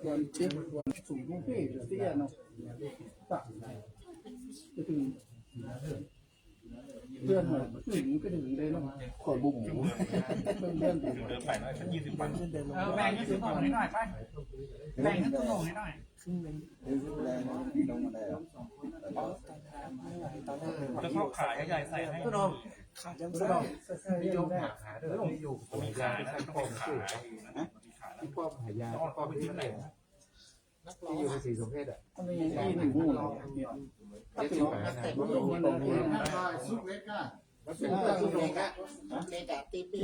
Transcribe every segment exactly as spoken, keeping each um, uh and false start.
วันเจ็ดวันสูงเตี้ยเตี้ยเนาะตักจะถึงเพื่อนหน่อยถึงก็ถึงเลยเนาะขอบุ้งหมูเพื่อนเพื่อน เออแบ่งให้สุดหน่อยหน่อยไปแบ่งให้สุดหน่อยหน่อย แล้วก็ขาใหญ่ๆใส่ให้ ขาจังสะดอก มีขาแล้วก็ขา ที่ป้อมหายาป้อมที่ไหนที่อยู่ในสีสมเพศอ่ะ มันยังได้หนึ่งหมู่เนาะ เจ็ดสิบแปด ซุกเล็กอ่ะ มันเป็นเรื่องสุดยอด เล็กอ่ะตีปี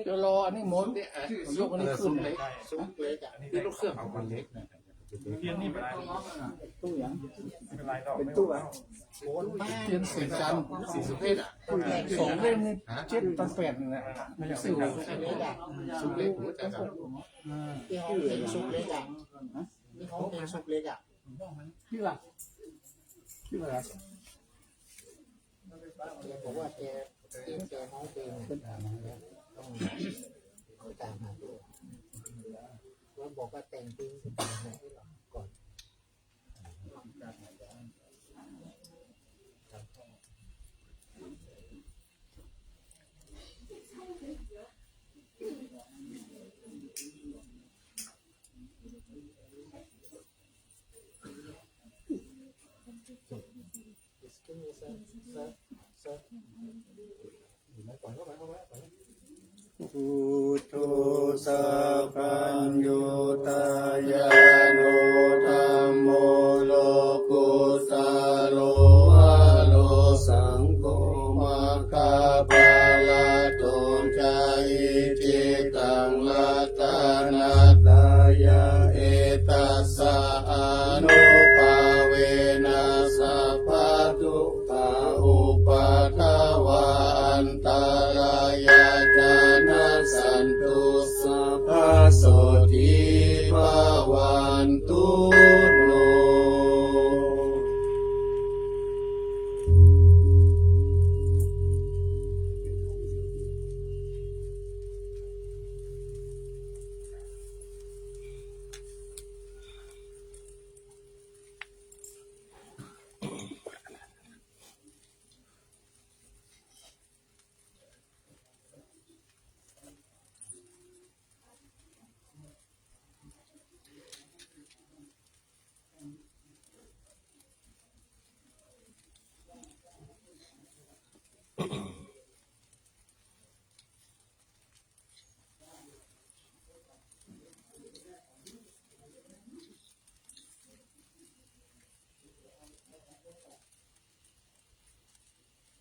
จะรออันนี้หมดเนี่ยอ่ะยกอันนี้ขึ้นเลย ซุกเล็กอ่ะ นี่ลูกเครื่องของมันเล็กนะ เพียงนี่เป็นไร ตู้ยัง เป็นไรดอก เป็นตู้อ่ะ โอนบ้าน เทียนสีจันทร์สีสุเทพอ่ะสองเล่มนี่เจ็ดตันแปดนี่แหละหนังสือ ซุกเล็กอ่ะ สุเล็กหัวใจครับ ที่ห้องเป็นซุกเล็กอ่ะที่ห้องเป็นซุกเล็กอ่ะ ที่ละที่ละ แกบอกว่าแกเตรียมแกห้องเองต้องตามหาตัวแล้วบอกว่าแต่งจริงก่อน Buddho sabbaññutañāṇo dhammo lokuttaro varo saṅgho maggaphalaṭṭho ca icchitaṃ ratanattayā etassa ānubhāvena sabbadukkhā upaddavā antarāyā ca nassantu sabbasotthī bhavantu no.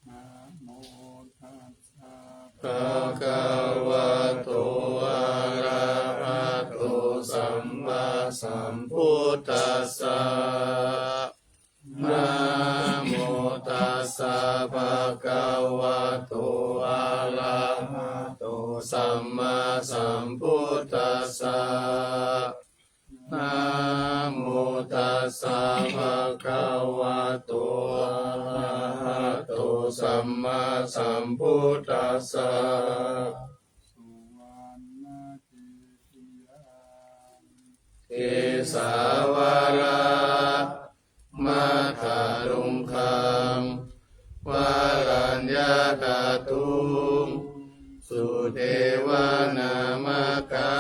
Namo tassa bhagavato arahato sammāsambuddhassa. Namo tassa bhagavato arahato sammāsambuddhassa. Namo tassa bhagavato arahato sammāsambuddhassa. Kesavara matthaluṅgaṃ varaññatatthuṃ sudevanāmakā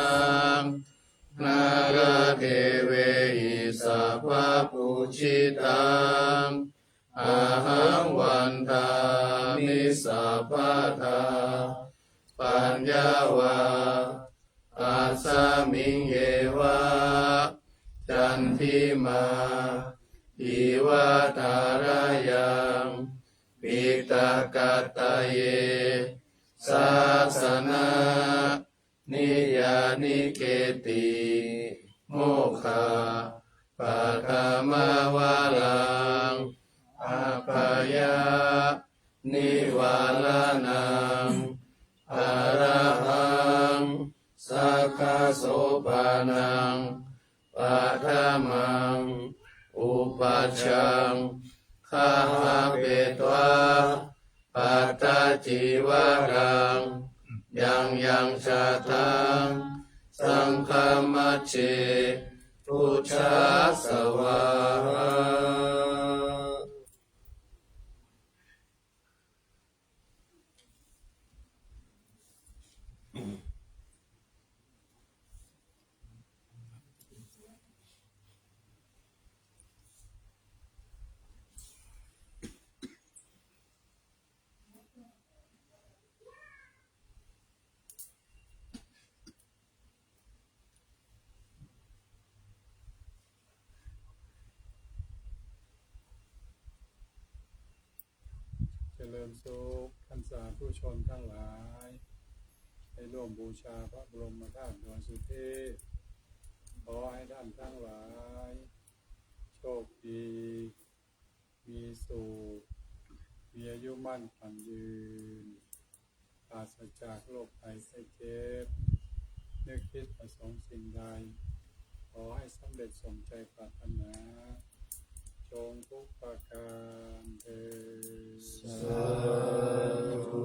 nāḷādevehi sabbapūjitaṃ ahaṃ vandāmi sabbadā. Paññā va asmiṃ yeva candimā iva thārayaṃ piṭakattaye sāsana niyyāniketti mokkhapaddamavaraṃ appayanivaranaṃ arahaṃ sakkhasopanam paṭhamaṃ upajjhaṃ gahapetvā pattacīvaraṃ yaṃ yaṃ jātaṃ saṅghamajjhe Buddhassa vāhā. เจริญสุขท่านสาธุชนทั้งหลาย ได้ร่วมบูชาพระบรมธาตุดอยสุเทพ ขอให้ท่านทั้งหลาย โชคดี มีสุข มีอายุมั่นขวัญยืน ปราศจากโรคภัยไข้เจ็บ นึกคิดประสงค์สิ่งใด ขอให้สำเร็จสมใจปรารถนา จงทุกประการเทอญ สาธุ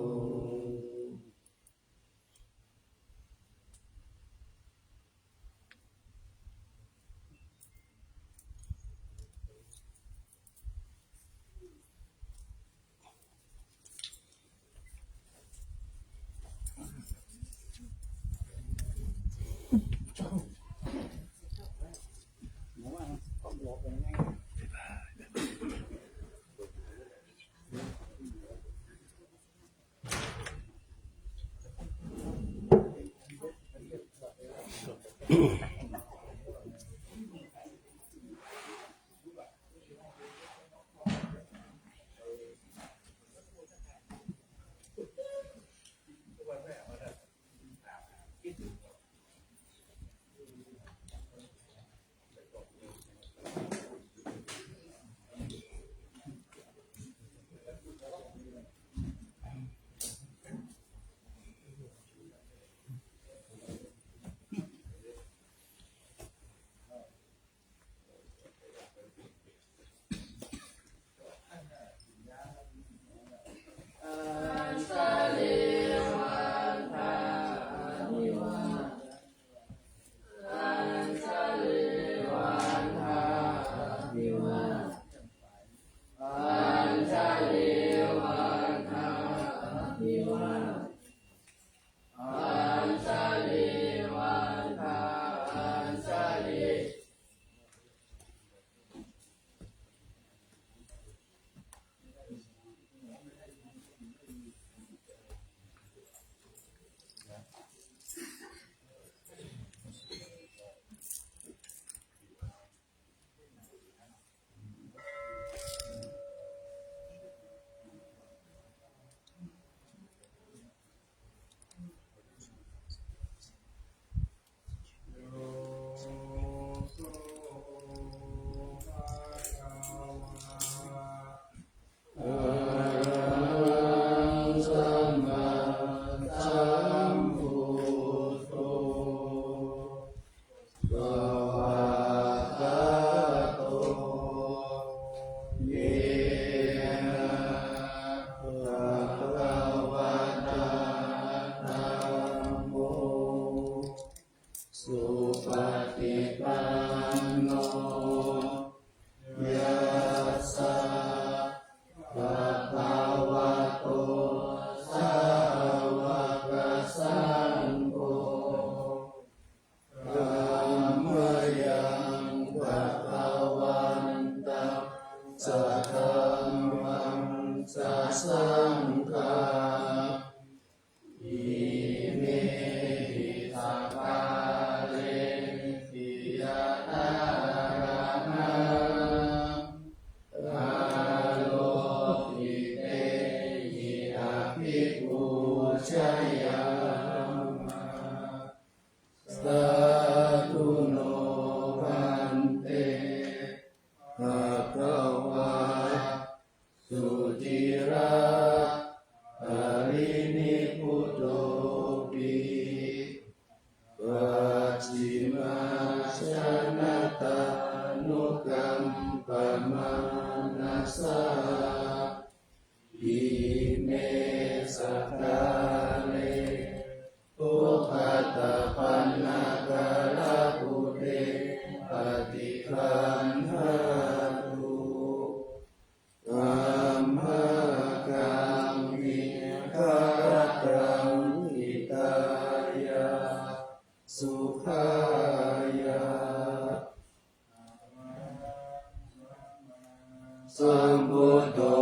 Arahaṃ sammāsambuddho svākkhāto yena bhagavatā dhammo supaṭipanno yassa bhagavato sāvakasaṅgho tammayaṃ bhagavantaṃ sadhammaṃ sasaṅghā imehi sakkārehi yathārahaṃ āropitehi abhipūjayāma. Sādhu no bhante bhagavā sudhiraparinibbutopi pacchimājanatānukampamānasā ime sakkāre ukkhattapaṇṇākārabhūte paṭiggaṇhātu, amhākaṃ dīgharattaṃ hitāya sukhāya. Sambuddho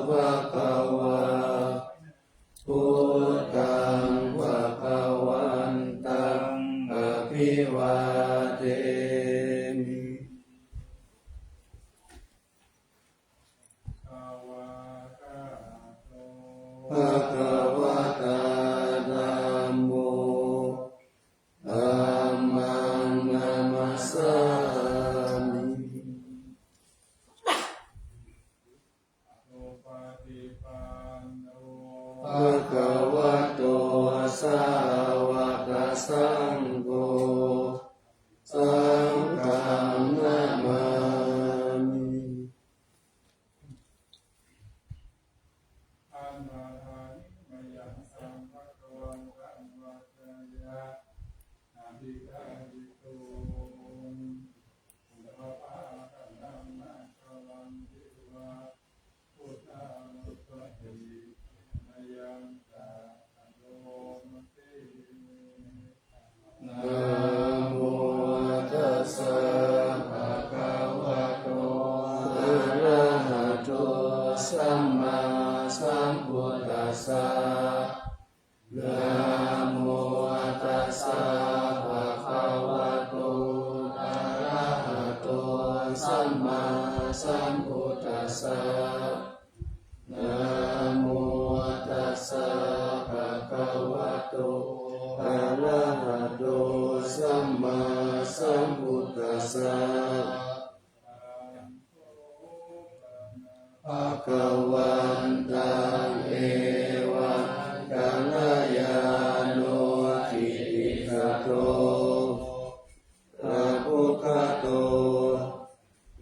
bhagavā, buddhaṃ bhagavantaṃ abhivādemi. Bhagavatā dhammo, dhammaṃ namassāmi. Bhagavato sāvakasaṅgho, saṅghaṃ namāmi. Namo tassa bhagavato arahato sammāsambuddhassa. Namo tassa bhagavato arahato sammāsambuddhassa. Namo tassa bhagavato arahato sammāsambuddhassa. Bhagavantaṃ evaṃ kalyāṇo kittisaddo abbhuggato.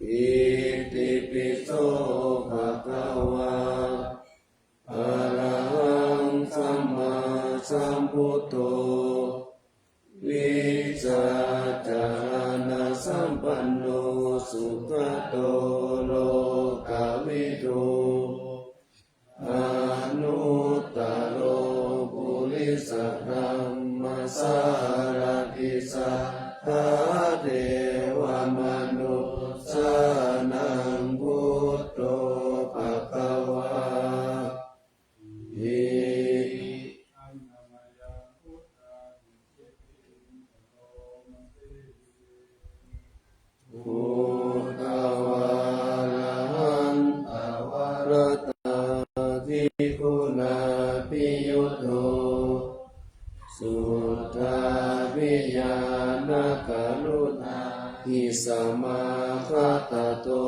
Itipi so bhagavā arahaṃ sammāsambuddho vijjācaraṇasampanno sugato lokavidū anuttaro purisadammasārathi satthā devamanussānaṃ buddho bhagavā iti. Buddhavārahantavaratādiguṇābhiyutto suddhābhiñāṇakaruṇāhi samāgatatto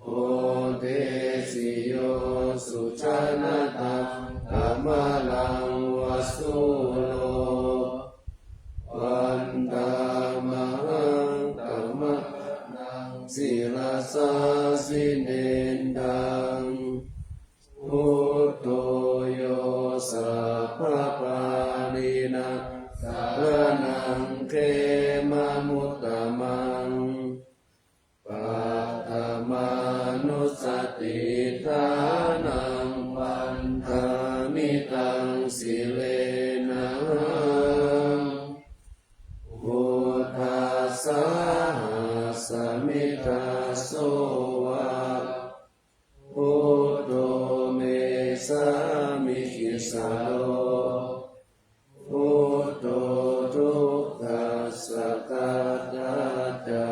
bodhesi yo sujanataṃ kamalaṃva sūro vandāmahaṃ tamaharaṃ sirasā jinendaṃ. Buddho yo sabbapāṇīnaṃ saraṇaṃ khemamuttamaṃ. Paṭhamānussatiṭṭhānaṃ vandāmi taṃ sirenahaṃ. Buddhassāhasmi dāso va buddho me sāmikissaro. Buddho dukkhassa ghātā ca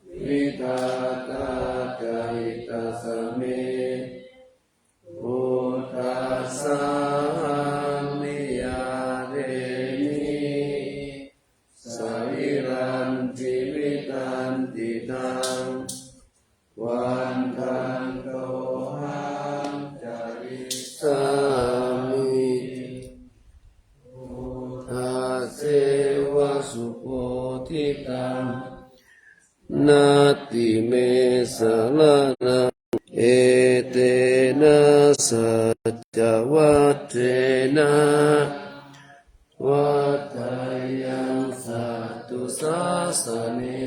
vidhātā ca hitassa me. Buddhassāhaṃ niyyādemi sarīrañjīvitañcidaṃ. Vandantohaṃ carissāmi buddhasseva subodhitaṃ. Natthi me saraṇaṃ etena saccavajjena vaḍḍheyyaṃ. Sādhu. sāsane.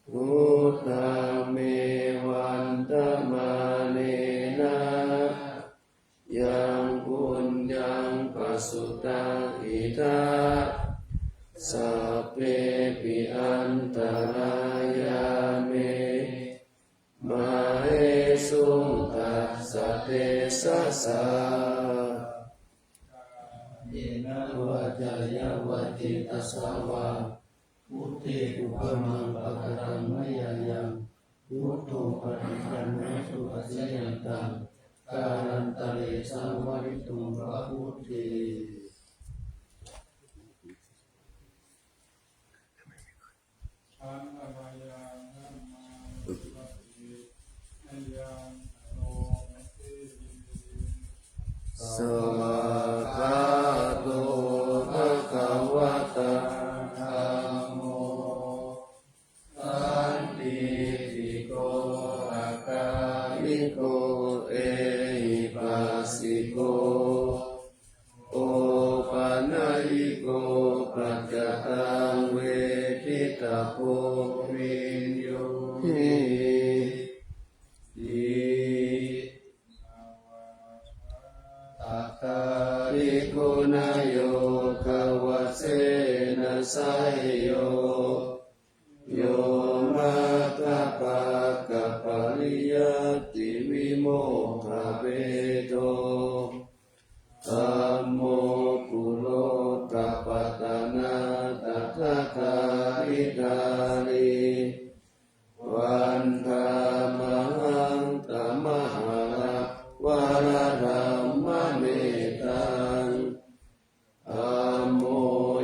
Buddhaṃ me vandamānena yaṃ puññaṃ pasutaṃ idha, sabbepi antarāyā me māhesuṃ tassa tejasā. Kāyena vācāya va cetasā vā, buddhe kukammaṃ pakataṃ mayā yaṃ, buddho paṭiggaṇhatu accayantaṃ, kālantare saṃvarituṃ va buddhe. Svākkhāto bhagavatā dhammo, sandiṭṭhiko akāliko ehipassiko, opanayiko paccattaṃ veditabbo viññūhī ti. Svākkhātiguṇayogavasena seyyo, yo maggapākapariyattivimokkhabhedo, dhammo kulokapatanā tathāgāthidhārī, vandāmahaṃ tamaharaṃ varadhammametaṃ. Dhammo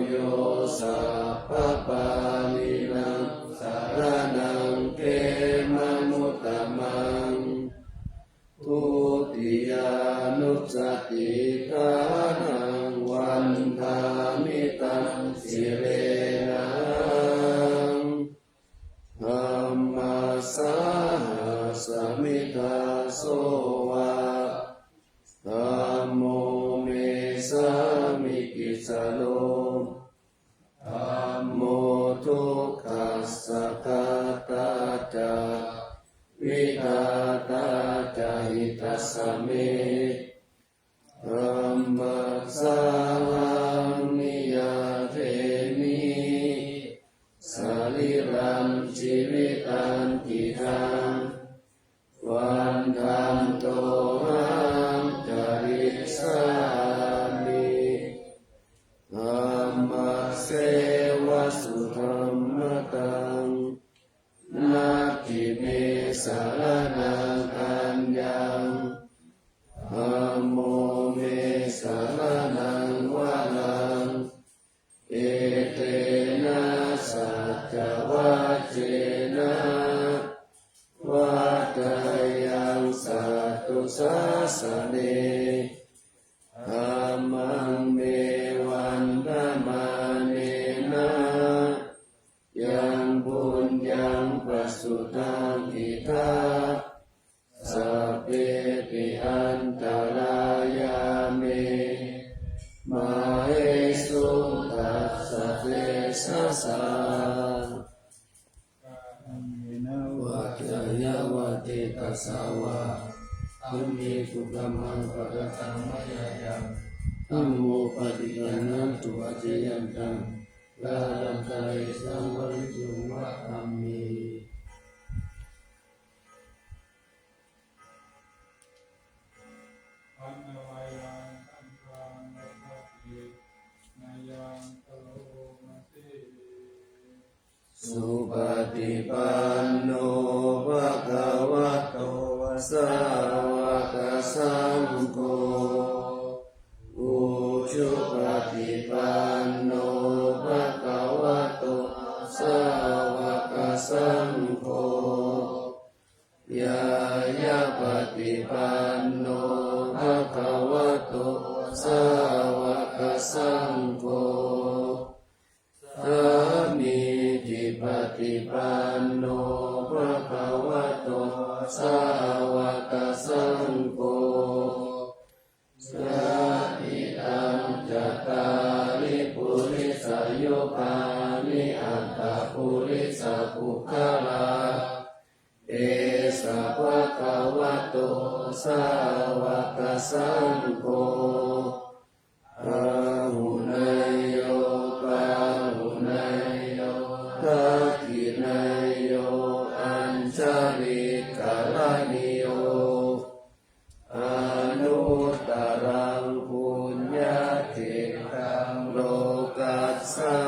yo sabbapāṇīnaṃ saraṇaṃ khemamuttamaṃ. Dutiyānussatiṭṭhānaṃ vandāmi taṃ sirenahaṃ. Dhammasāhasmi dāso va, dhammo me sāmikissaro, dhammo dukkhassa ghātā ca, vidhātā ca hitassa me. Dhammassāhaṃ niyyādemi, sarīrañjīvitañcidaṃ, vandantohaṃ carissāmi, dhammasseva sudhammataṃ. Natthi me saraṇaṃ aññaṃ, dhammo me saraṇaṃ varaṃ. Etena saccavajjena, vaḍḍheyyaṃ satthu sāsane. Dhammaṃ me vandamānena, yaṃ puññaṃ pasutaṃ idha, sabbepi antarāyā me, māhesuṃ tassa tejasā. Kāyena vācāya va cetasā vā, dhamme kukammaṃ pakataṃ mayā yaṃ, dhammo paṭiggaṇhatu accayantaṃ, kālantare saṃvarituṃ va dhamme. Supaṭipanno bhagavato sāvakasaṅgho, ujupaṭipanno bhagavato sāvakasaṅgho, ñāyapaṭipanno bhagavato sāvakasaṅgho, sāmīcipaṭipanno bhagavato sāvakasaṅgho, yadidaṃ cattāri purisayugāni purisapuggalā, esa bhagavato sāvakasaṅgho, āhuneyyo pāhuneyyo dakkhiṇeyyo añjalikaraṇīyo, anuttaraṃ puññakkhettaṃ lokassāti.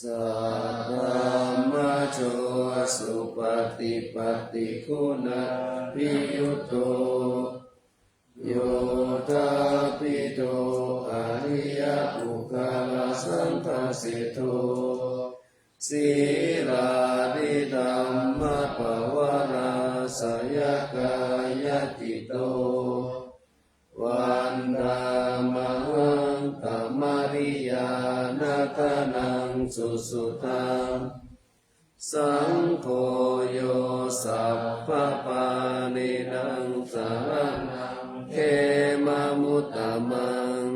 Saddhammajo supaṭipattiguṇābhiyutto, yoṭṭhābbidho ariyapuggalasaṅghaseṭṭho, sīlādidhammapavarāsayakāyacitto, vandāmahaṃ tamariyāna gaṇaṃ susuddhaṃ. Saṅgho yo sabbapāṇīnaṃ saraṇaṃ khemamuttamaṃ,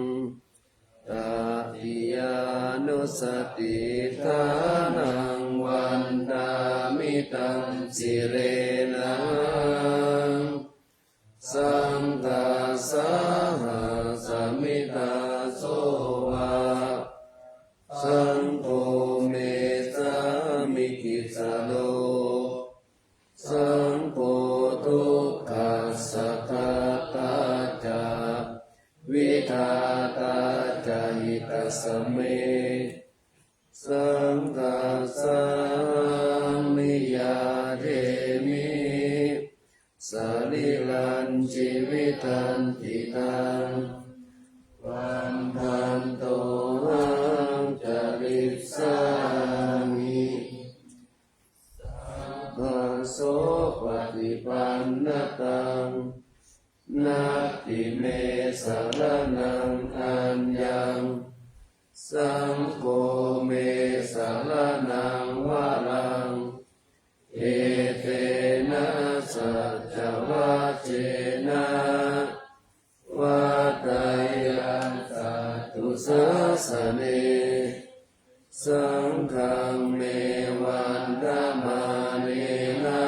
tatiyānussatiṭṭhānaṃ vandāmi taṃ sirenahaṃ. Saṅghassāhasmi dāso va, saṅgho me sāmikissaro, saṅgho dukkhassa ghātā ca vidhātā ca hitassa me. Saṅghassāhaṃ niyyādemi sarīrañjīvitañcidaṃ, vandantohaṃ carissāmi saṅghassopatipannaṃ. Natthi me saraṇaṃ aññaṃ, saṅgho me saraṇaṃ varaṃ, etena saccavajjena vaḍḍheyyaṃ satthu sāsane. Saṅghaṃ me vandamānena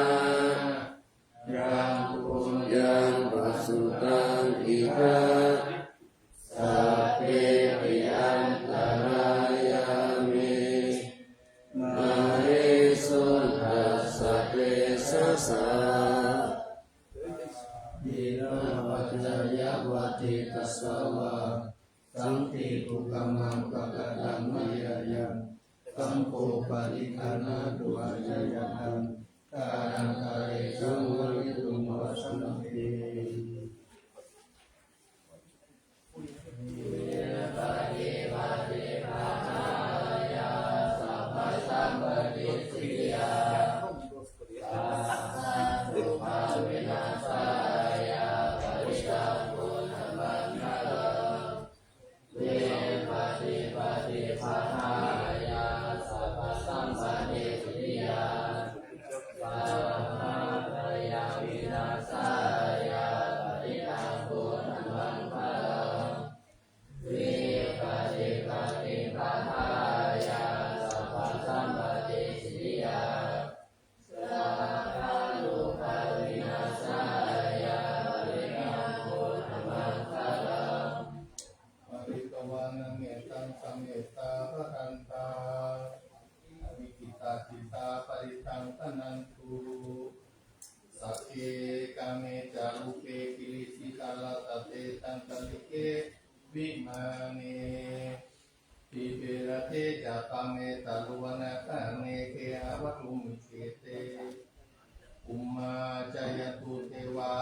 yaṃ puññaṃ pasutaṃ idha, sabbepi antarāyā me māhesuṃ tassa tejasā. Yena paccayapaṭitassa va saṅghe kukammaṃ pakataṃ mayā yaṃ, saṅgho paṭiggaṇhatu accayantaṃ, kālantare saṃvarituṃ va saṅghe. Pharitvāna mettaṃ samettā bhadantā, avikkhittacittā parittaṃ bhaṇantu. Sagge kāme ca rūpe girisikharataṭe cantalikkhe vimāne, dīpe raṭṭhe ca gāme taruvanagahane gehavatthumhi khette, bhummā cāyantu devā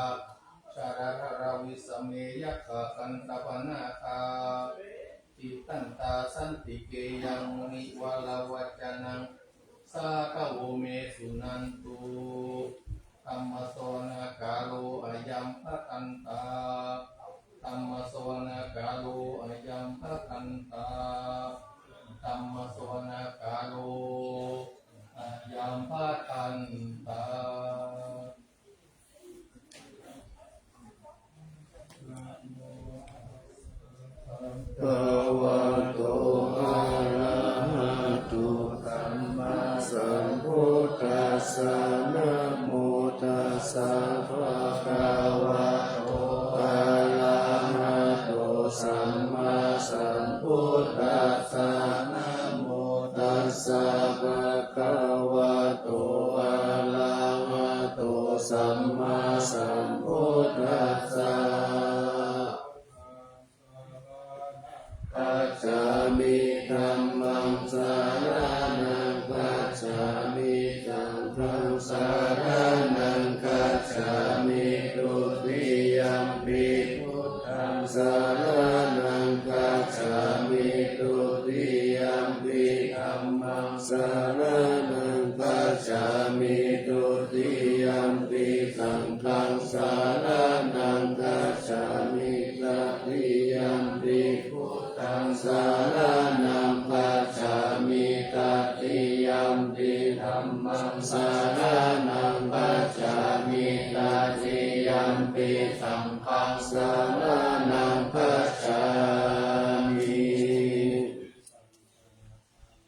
jalathalavisame yakkhagandhabbanāgā, tiṭṭhantā santike yaṃ munivaravacanaṃ sādhavo me suṇantu. Dhammassavanakālo ayambhadantā. Dhammassavanakālo ayambhadantā. Dhammassavanakālo ayambhadantā. Saṅghaṃ saraṇaṃ gacchāmi.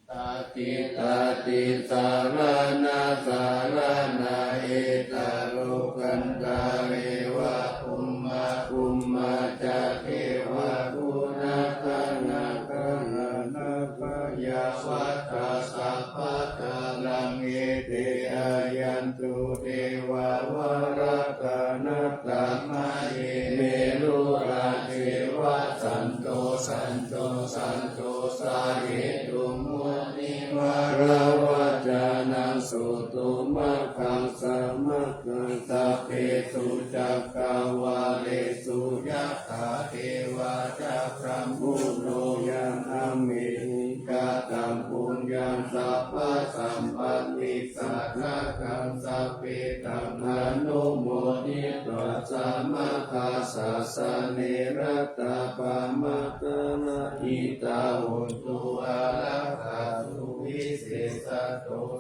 Tatthi tatthi saraṇa saraṇa ettaro gaṇḍhāve va brahmā brahmā ca devā guṇagaṇā gahābhaya vata sabbadharaṃ ete āyantu devā varakkhaṇattammaye merurāje vasanto santo santo sahetu munivaravacanaṃ sotumaggaṃ samaggaṃ sabbesu cakkavāḷesu yathā devā ca brahmuno yaṃ amhehi kataṃ puññaṃ sabbasampatti sādhakaṃ sabbe taṃ anumoditvā samaggāsāsane ratā pamādarahitā hontu ārākkhā suvisesā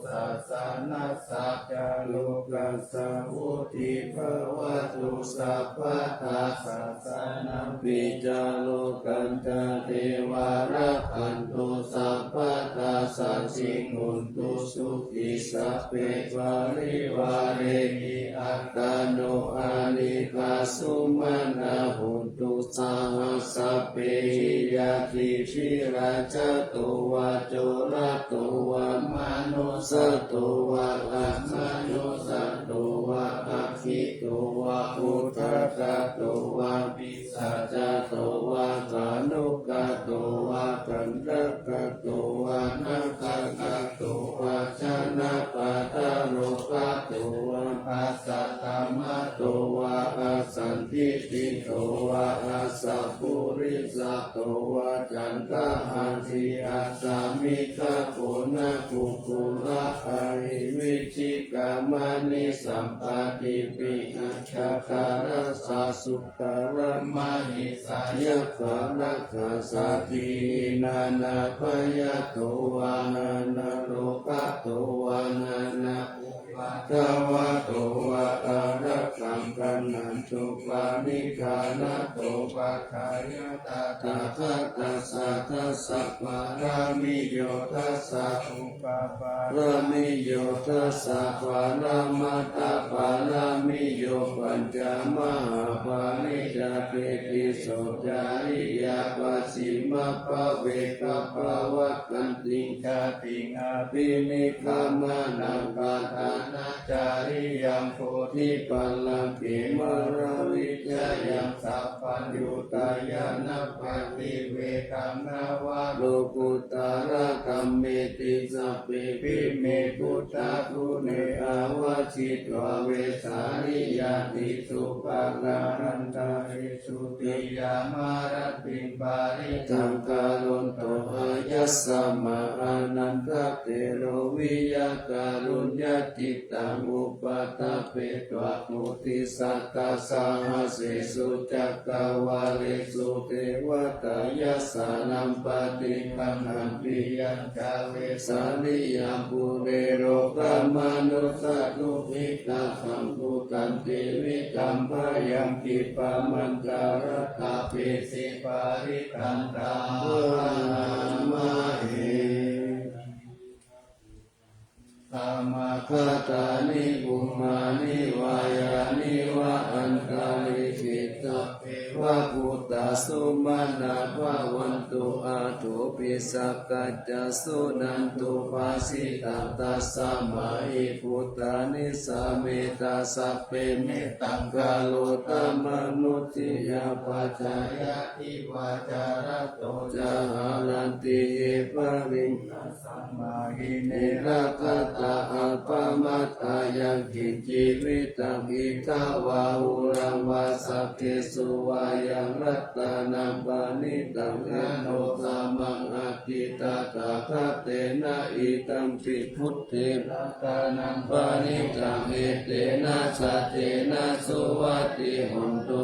sāsanassa ca lokassa vuḍḍhī bhavatu sabbadā. Sāsanampi ca lokassa devā rakkhantu sabbadā saddhiṃ hontu sukhī sabbe parivārehi attano anīghā sumanā hontu saha sabbehi ñātibhi. Rājato vā corato vā manussato vā amanussato vā aggito vā udakato vā pisācato vā khāṇukato vā kaṇṭakato vā nakkhattato vā janapadarogato vā asaddhammato vā asandiṭṭhito vā asappurisato vā caṇḍahatthiassamigagoṇakukkuraahivicchikamaṇisappadīpiacchataracchasūkaramahisayakkharakkhasā dīhi nānābhayato vā nānārogato vā nānāupaddavato vā ārakkhaṃ gaṇhantu parittā. Natthappattā tathāgatassa dasa pāramiyo dasa upapāramiyo dasa paramattha pāramiyo pañca mahāpariccāge tisso cariyā pacchimabhave gabbhāvakkantiṃ jātiṃ abhinikkhamanaṃ padhānacariyaṃ bodhipallaṅke māravijayaṃ sabbaññutañāṇappaṭivedhaṃ navalokuttaradhammeti sabbepime buddhaguṇe āvajjitvā vesāliyā tīsu pākārantaresu tiyāmarattiṃ parittaṃ karonto āyasmā ānandatthero viya kāruññacittaṃ upaṭṭhapetvā bodhisattāssahassesu cakkavāḷesu devatā yassāṇaṃ paṭiggaṇhanti yañca vesāliyaṃ pure rogāmanussadubbhikkhasambhūtantividhambhayaṃ khippamantaradhāpesi parittaṃ taṃ brahmāhi. Samāgatāni bhummāni vā yāni va antalikkhe sabbeva bhūtā sumanā bhavantu athopi sakkacca suṇantu bhāsitaṃ. Tasmā hi bhūtā nisāmetha sabbe mettaṃ karotha mānusiyā pajāya divā ca ratto ca haranti ye baliṃ. Tasmā hi ne rakkhatha appamattā yaṃ kiñci vittaṃ idha vā huraṃ vā saggesu vā yaṃ ratanaṃ paṇītaṃ na no samaṃ atthi tathāgatena idampi buddhe ratanaṃ paṇītaṃ etena saccena suvatthi hotu.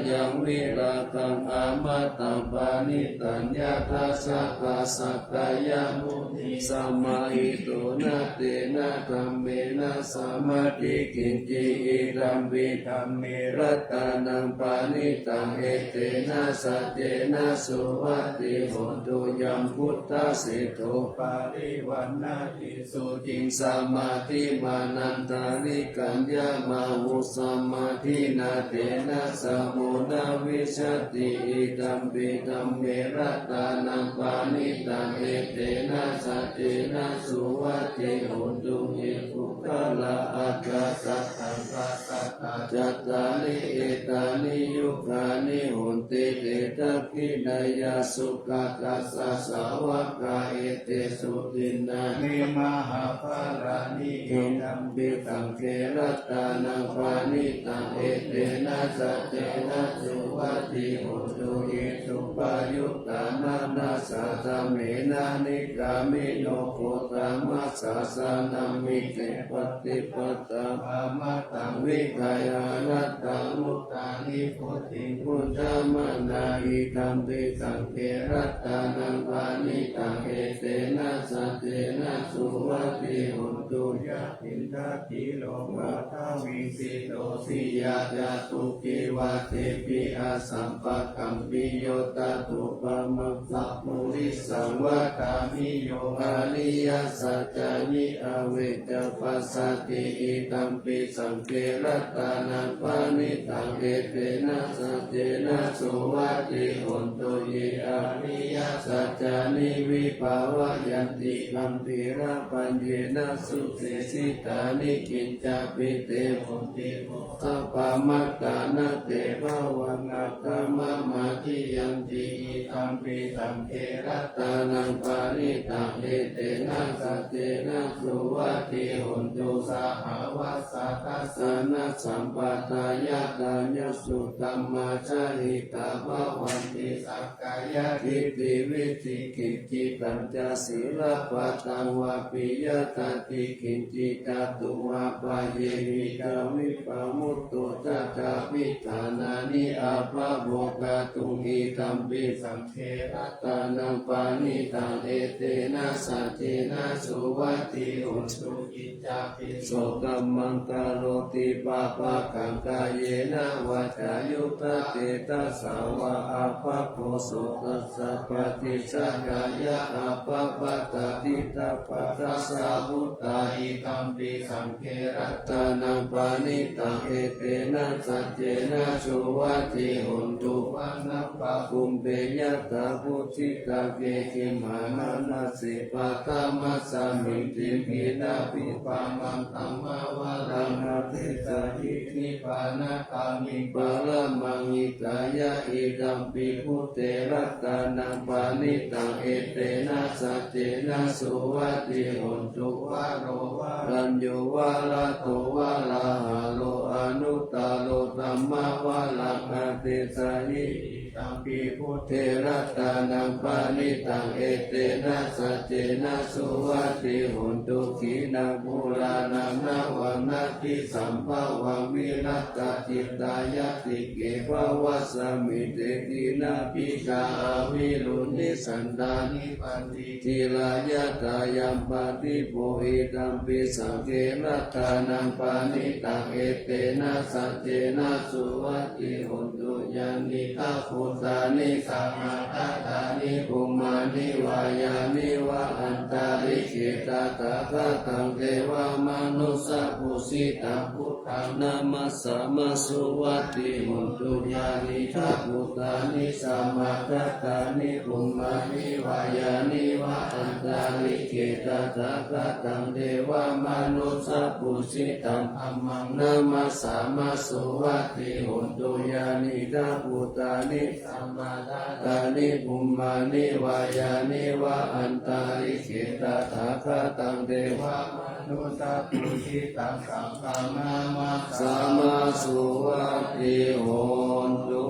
yaṃ virāgaṃ amataṃ paṇītaṃ, yadajjhagā sakyamunī samāhito, na tena dhammena samatthi kiñci, idampi dhamme ratanaṃ paṇītaṃ, etena saccena suvatthi hotu. Yambuddhaseṭṭho parivaṇṇati suciṃ, samādhimānantarikaññamāhu, samādhinā tena samo na vijjati, idampi dhamme ratanaṃ paṇītaṃ, etena saccena suvatthi hotu. Ye puggalā aṭṭha sataṃ pasatthā, cattāri etāni yugāni honti, te dakkhiṇeyyā sugatassa sāvakā, etesu dinnāni mahapphalāni, idampi saṅghe ratanaṃ paṇītaṃ, etena saccena suvatthi hotu. Ye suppayuttā manasā daḷhena, nikkāmino gotamasāsanamhi, te pattipattā amataṃ vigayha, laddhā mudhā nibbutiṃ bhuñjamānā, idampi saṅghe ratanaṃ paṇītaṃ, etena saccena suvatthi hotu. Yathindakhīlo paṭhaviṃ sito siyā, catukkhi vātebhi asampakampiyo, tathūpamaṃ sappurisaṃ vadāmi, yo ariyasaccāni avecca passati, idampi saṅghe ratanaṃ paṇītaṃ, etena saccena suvatthi hotu. Ye ariyasaccāni vibhāvayanti, gambhīrapaññena sudessitāni, kiñcāpi te honti appamattā, na te bhavaṃ aṭṭhamamādiyanti, idampi saṅghe ratanaṃ paṇītaṃ, etena saccena suvatthi hotu. Sahāvassa dassanasampadāya, thānasu dhammā jahitā bhavanti, sakkāyadiṭṭhi vicikicchitañca, sīlabbataṃ vāpi yadatthi kiñci, catūhapāyehi ca vippamutto, catthābhiṭhānāni abbhavo kātuṃ, idampi saṅghe ratanaṃ paṇītaṃ, etena saccena suvatthi hotu. Kiñcāpi so kammaṃ karoti pāpakaṃ, kāyena vācāyuda cetasā vā, abbhavo so tassa paṭicchadāya, abbhabbatā diṭṭhapadassa vuttā, idampi saṅghe ratanaṃ paṇītaṃ, etena saccena suvatthi hotu. Vanappagumbe yathā phussitagge, gimhānamāse paṭhamasmiṃ, thīhīnaṃupamāṃ dhammavaraṃ adesayi, nibbānagāmiṃ paramaṃ hitāya, idampi buddhe ratanaṃ paṇītaṃ, etena saccena suvatthi hotu. Varo varaññū varado varāharo, anuttaro dhammavaraṃ adesayi, idampi buddhe ratanaṃ paṇītaṃ, etena saccena suvatthi hotu. Khīṇaṃ purāṇaṃ navaṃ natthi sambhavaṃ, virattacittāyatike bhavasmiṃ, te khīṇabījā avirūḷhichandā, nibbanti dhīrā yathāyampadīpo, idampi saṅghe ratanaṃ paṇītaṃ, etena saccena suvatthi hotu. Yānīdha bhūtāni samāgatāni, bhummāni vā yāni va antalikkhe, tathāgataṃ devamanussapūjitaṃ, buddhaṃ namassāma suvatthi hotu. Yānīdha bhūtāni samāgatāni, bhummāni vā yāni va antalikkhe, tathāgataṃ devamanussapūjitaṃ, dhammaṃ namassāma suvatthi hotu. Yānīdha bhūtāni samāgatāni, bhummāni vā yāni va antalikkhe, tathāgataṃ devamanussapūjitaṃ, saṅghaṃ namassāma suvatthi hotu.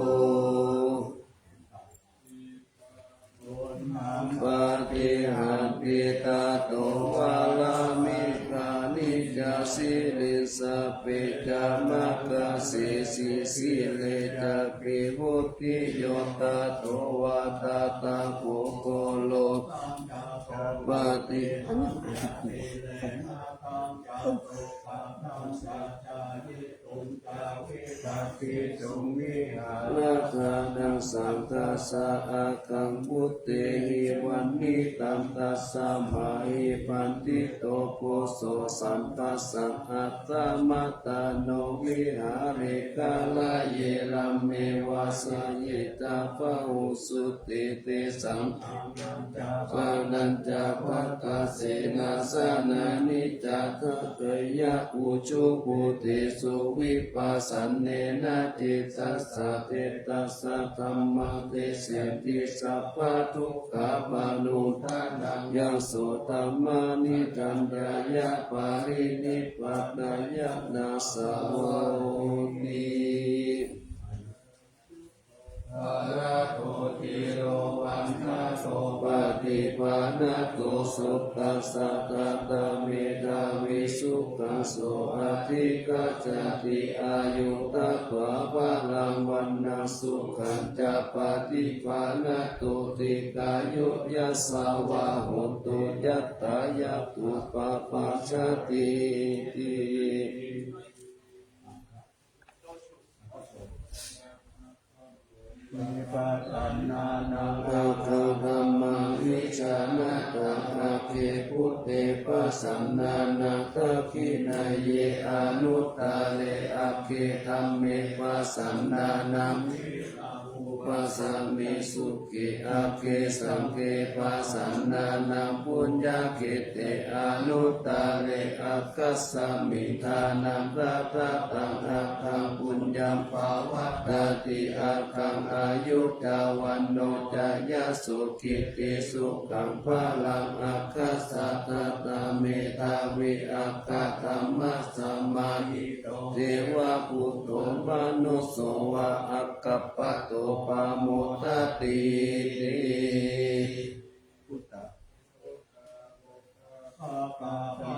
Paṭihaṅkhī tato vārāmi, ghāni ca sīle sabbe ca, mātā sīsi sīle cāpi Vutthiyo tato vata takukkuro pati Viharakānaṃ saddhassa akkaṃ bhūtehi vaṇṇitaṃ, tasmā hi paṇḍito bhojo sabbasā attamattano vihāre kāraye rāme vāsaye ca bahūsude. Tesaṃ āhañca pānañca bhaggāse nāsanāni ca dakkhiya ujubhūtesu vippasannena cetasā. Te tassa dhammadesanti sabbadukkhapaṇodanaṃ, yaṃ so dhammaṃ nidaṃ ñāya parinippanāya nāssa hoti. Balato dhīro vaṇṇato paṭibhāṇato sukhassa dātā medhāvī sukhaṃ so adhigacchati. Āyu datvā balaṃ vaṇṇaṃ sukhañca paṭibhāṇato dīghāyu yasavā hotu yattha yatthūpapajjatīti. Vipasannānaṃ aggaṃ dhammaṃ vijānataṃ agge buddhe pasannānaṃ dakkhiṇeyye anuttare agge dhamme pasannānaṃ virago pasame sukhe agge saṅghe pasannānaṃ puññakkhette anuttare aggasmiṃ dānaṃ dadataṃ aggaṃ puññaṃ pavaḍḍhati aggaṃ āyu ca vaṇṇo ca yaso kitti sukhaṃ balaṃ aggassa dātā medhāvī aggadhammasamāhito devabhūto manusso vā aggappatto pamodatīti. Bhagavato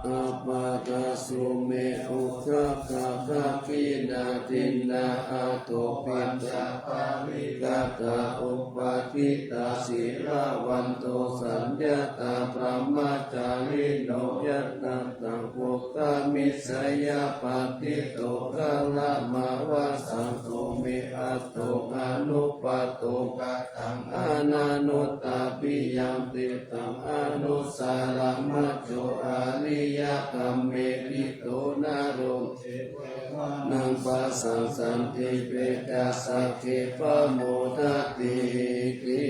āpadaso me udaka dakkhiṇā dinnā ādo pañca parikkhātā upaṭṭhitā sīlavanto suññatā brahmacārino yadidaṃ kukamiccheyya paṭṭhito kalamāvasaṃ so me atto anupaṭṭho kataṃ ananuttāpiyaṃ ṭhitaṃ anussaraṃ majjho ariyakammepi to naro naṃ passaṃ santi pecca sagge pamodatīti.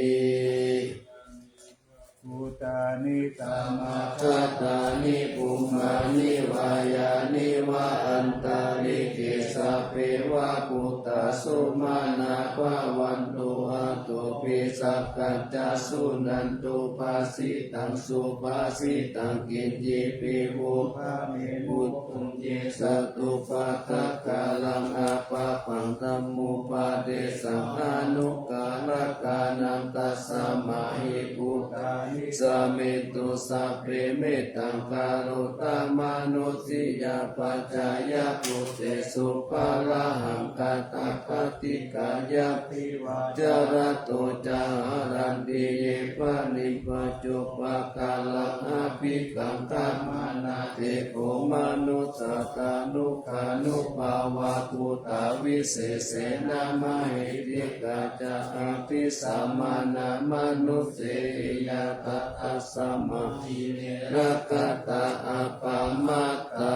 Bhūtāni samāgatāni bhummāni vā yāni va antalikkhe sabbeva bhūtā sumanā bhavantu athopi sakkacca suṇantu bhāsitaṃ. Subhāsitaṃ kiñcipi vo bhāvemuṃ ye satupādakaraṃ appaṃ dhammūpadesaṃ anukarakānaṃ tasmā hi bhūtā nisāmethu sabbe mettaṃ karotha mānusiyā pajāya bhūtesu pāṇahaṃ kathā paṭikkāya pivācarato ca haranti ye panibbā cuppakāraṃ abhikaṅkhamānā te kho manussā tanugānubhāvā bhūtā visesena mahiddhikā ca abhisamānā manusseyhi ñātā tasmā hi ne rakkhatha appamattā.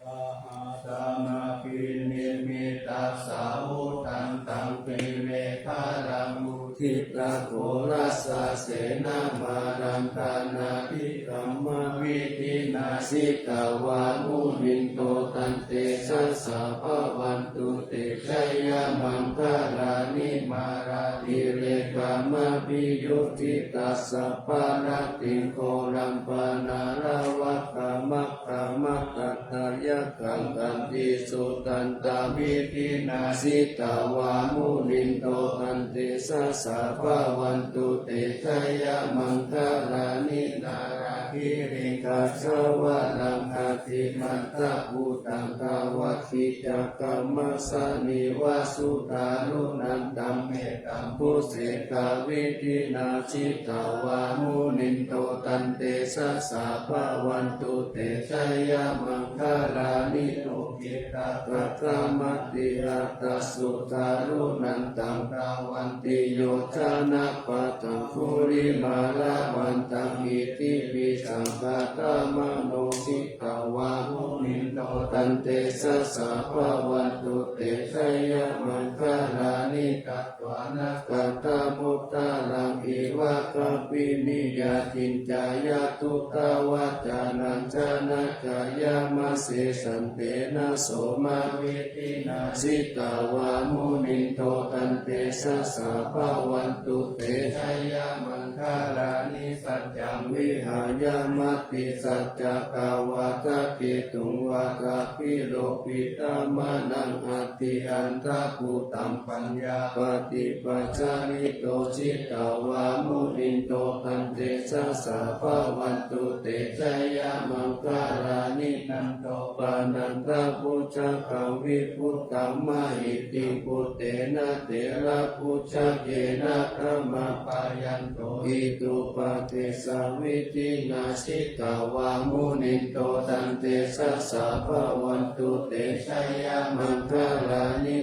Sahassamabhinimmitasāvudhantaṃ girimekhalaṃ uditaghorasasenamāraṃ dānādidhammavidhinā jitavā munindo tantejasā bhavatu te jayamaṅgalāni. Mārātirekamabhiyujjhitasabbarattiṃ ghorampanāḷavakamakkhamathaddhayakkhaṃ khantīsudantavidhinā jitavā munindo tantejasā bhavatu te jayamaṅgalāni. Nāḷā giriṃ gajavaraṃ atimattabhūtaṃ dāvaggicakkamasanīva sudāruṇantaṃ mettambusekavidhinā jitavā munindo tantejasā bhavatu te jayamaṅgalāni. Ukkhittakhaggamatihatthasudāruṇantaṃ dhāvantiyojanapathaṅgulimālavantaṃ iddhībhisaṅkhatamano jitavā munindo tantejasā bhavatu te jayamaṅgalāni. Katvāna kaṭṭhamudaraṃ iva gabbhinīyā ciñcāya duṭṭhavacanaṃ janakāyamajjhe santena somavidhinā jitavā munindo tantejasā bhavatu te jayamaṅgalāni. Saccaṃ vihāya matisaccakavādaketuṃ vādābhiropitamanaṃ atiandhabhūtaṃ paññāpadīpajalito jitavā munindo tantejasā bhavatu te jayamaṅgalāni. Nandopanandabhujagaṃ vibudhaṃ mahiddhiṃ puttena therabhujagena damāpayanto iddhūpadesavidhinā jitavā munindo tantejasā bhavatu te jayamaṅgalāni.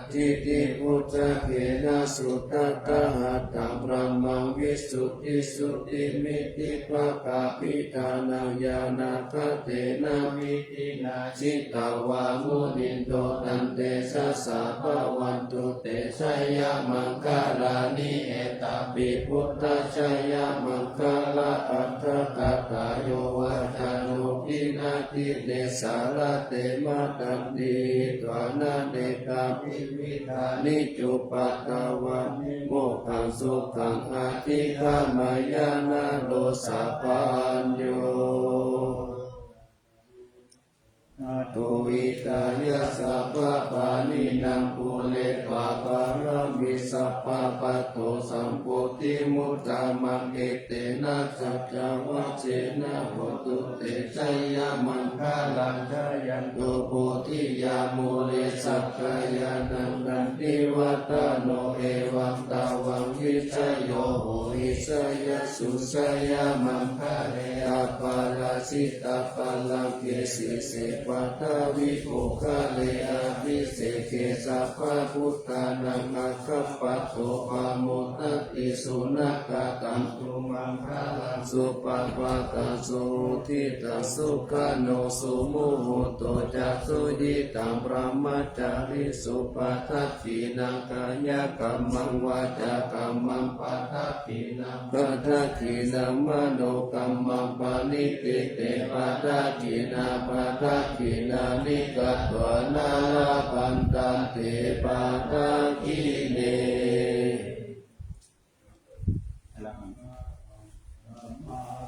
Duggāhadiṭṭhibhujagena sudaṭṭhahatthaṃ brahmaṃ visuddhijutimiddhibakābhidhānaṃ ñāṇāgadena vidhinā jitavā munindo tantejasā bhavatu te jayamaṅgalāni. Etāpi buddhajayamaṅgalaaṭṭhagāthā yo vācano dinadine sarate matandī hitvānanekavividhāni cupaddavāni mokkhaṃ sukhaṃ adhigameyya naro sapañño. Natthi hitāya sabbapāṇinaṃ pūretvā pāramī sabbā patto sambodhimuttamaṃ. Etena saccavajjena hotu te jayamaṅgalaṃ. Jayanto bodhiyā mūle sakyānaṃ nandivaḍḍhano evaṃ tvaṃ vijayo hohi jayassu jayamaṅgale. Aparājitapallaṅke sīse paṭhavipokkhare abhiseke sabbabuddhānaṃ aggappatto pamodati. Sunakkhattaṃ sumaṅgalaṃ supabhātaṃ suhuṭṭhitaṃ sukhaṇo sumuhutto ca suyiṭṭhaṃ brahmacārisu. Padakkhiṇaṃ kāyakammaṃ vācākammaṃ padakkhiṇaṃ padakkhiṇaṃ manokammaṃ paṇidhī te padakkhiṇā. Padakkhiṇāni katvāna labhantatthe padakkhiṇe.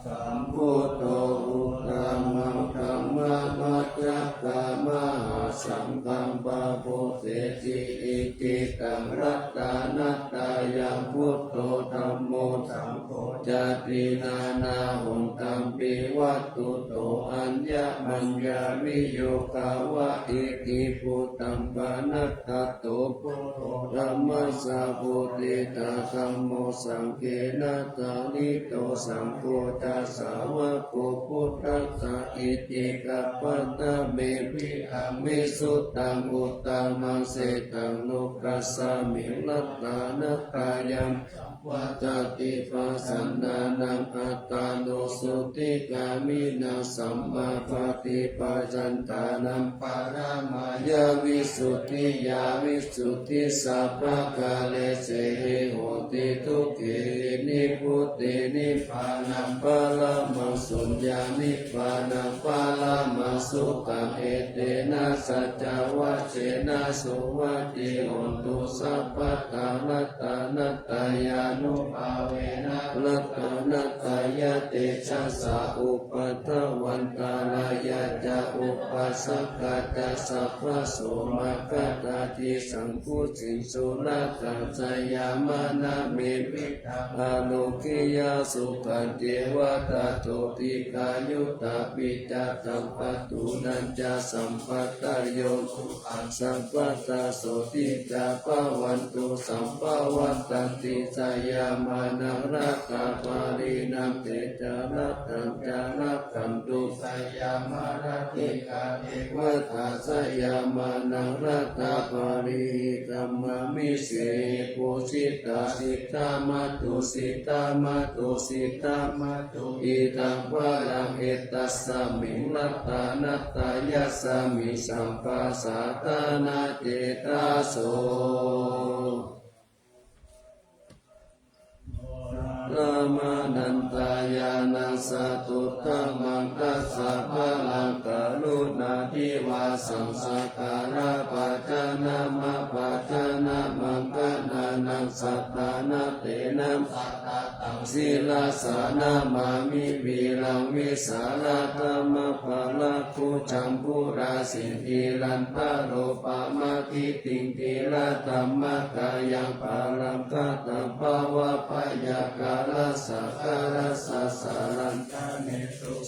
Sambuddho uttamaṃ dhammamajjhakamahāsaṅghaṃ pavatteti icchitaṃ ratanattayaṃ buddho dhammo saṅgho ca tiṇṇannahontampi vatthuto aññamaññaviyogā va. Iti buddhaṃ panatha to buddho dhammassa pothitā dhammo saṅghena janito saṅgho ca sāvako buddhassa itihidaṃ paṭhamevhi aṃ visuddhaṃ uttamaṃ setaṃ lokassāmiṃ ratanattayaṃ vattati pasannānaṃ attāno sotthi kāmino sammāpaṭiphaññantānaṃ paramāya visuddhiyā visuddhisabbakāresehi honti dukkhāhi nibbutiṃ. Nibbānaṃ paramaṃ suññaṃ nibbānaṃ paramaṃ sukhaṃ etena saccavajjena suvatthi hontu sabbadā. Ratanattayā Ratanattayānubhāvena ratanattayatejasā upaddhavantarāyā ca upaddakā ca sabbaso maggādhāti saṅkucin surakkhaṃ jayamānā me viddhā ārogyā sukhañceva tato dīghāyutā picchattaṃ patthūnañca sampadayo sukhaṃ sabbadā sotthī ca bhavantu sabbadā. Vadanti jayamānā rattabālī nātha ca rattam ca rakkhantu jayamānā devatā jayamānā rattabālī hitvāna visehi pūjitā siddhā mātā siddhā mātā siddhā mātā idaṃ balaṃ etasmiṃ ratanattayasmiṃ sabbasaddhānaṃ cetaso Brahmānandañāṇaṃ satuttamaṃ dasabalaṃ karuṇādhīvasaṃ sakalapajanamapajanamaṃ gaṇānaṃ saddhānattena sattataṃ sirasā namāmi vīraṃ vīsālakamapālakujaṃ purasiṃ dhīraṃ taropamādi tiṃ dhīradhammākāyaṃ paramatthaṃ bhavabhayākālasākaraṃ sāsanaṃ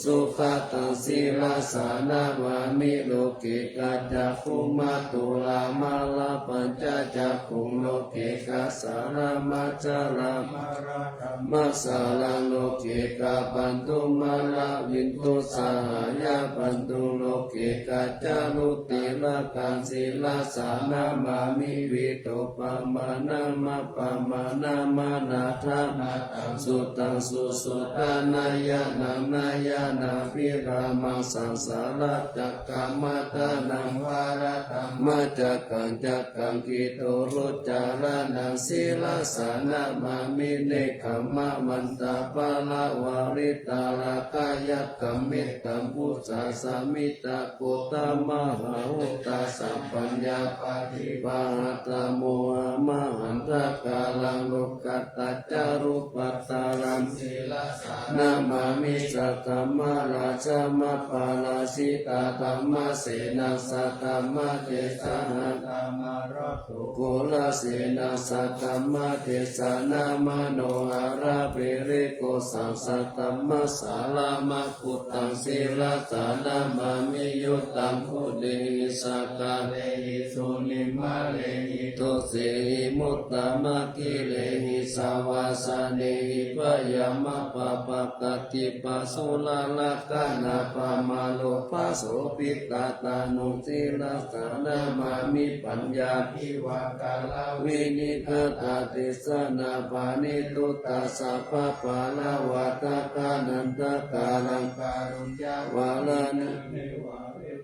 sukhataṃ sirasā namāmi. Loke kācakkhumātulā mārapañcacakkhuṃ loke kāsārā mācārā mārakamāsāraṃ loke kāpañcumāravindusahāyapañcuṃ loke kācālu tilakaṃ sirasā namāmi. Vītopamaṇāpamāṇamanādaṃ suddhaṃ susuddhānāyanaṃ nāyānābhirāmaṃ saṃsāracakkaṃ maddhānaṃ vāradhammacakkaṃ cakkaṃ khiḍḍo rocaraṇaṃ sirasā namāmi. Nekkhammamantaparāvarittārakkhayakkhaṃ mettambusāsami ta gotama hauttā sabbā ñāpadīpahatthamohamahantakāraṃ lokadhātacārubhaddaraṃ sirasā namāmi. Saddhammarājamaparājitaṃ dhammasenaṃ saddhammatesaṃ saddhammarakkho gorasenaṃ saddhammatesanamanoharapiṇḍikosaṃ saddhammasārama buddhaṃ sirasā namāmi. Uttamaguṇehi sakkārehi suriyamalehi dosehi muttamanāgalehi savāsanehi byāmappamādatīpasuralakkhaṇappaṃ māropāsobhitātandhuṃ sirasā namāmi. Paññāpivakāravinīgatatesanāpaṇītutasabbaparamārakkhaṇantakāraṃ kāruññavaraṃ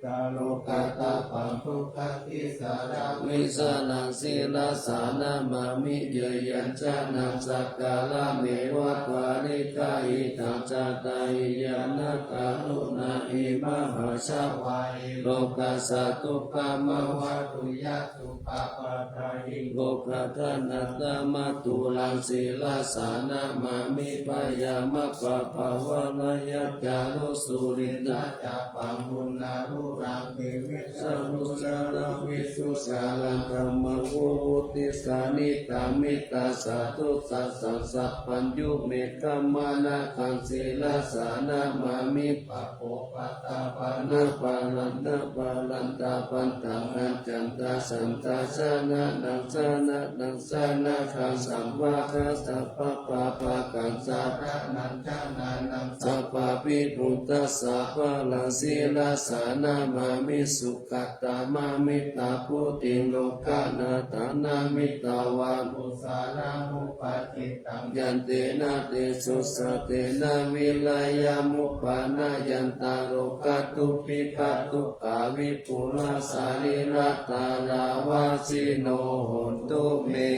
lokātabbaṃ dukkhādisaraṃ vīsaraṃ sirasā namāmi. Yañcanaṃ sakkarameva pariggāhitaṃ jātahīyānakaruṇāhi mahāsavāhi lokassa dukkhamāvatu ya suppapātā hi lokadhānattamatthu taṃ sirasā namāmi. Byāmappabhāvanāya kāruññasulīnācabbaṃ guṇāluṃ girigaṅgāruṃ saraṃ visuddhāraṃ dhammaṃ vivutthiṃ sacchikaṃ hitāyassaṃ sabbaññutañāṇaṃ sirasā namāmi. Pāpūpaṭṭhapāṇāpanāpanābhāvantaṃ accantaṃ santaṃ saraṇaṃ sarantānaṃ sarantānaṃ sabbadukkhānaṃ sabbapāpānaṃ saraṇaṃ sabbabhayānaṃ sabbadukkhasaṅghānaṃ sirasā namāmi. Sukhāta māmittā buddhiṃ lokānatānaṃ mitvā yaṃ tena tejo sattena vīriyamuppanāya tantā lokadhātuṃ dukkhābhipūlasarirātadhāravāsino hontu me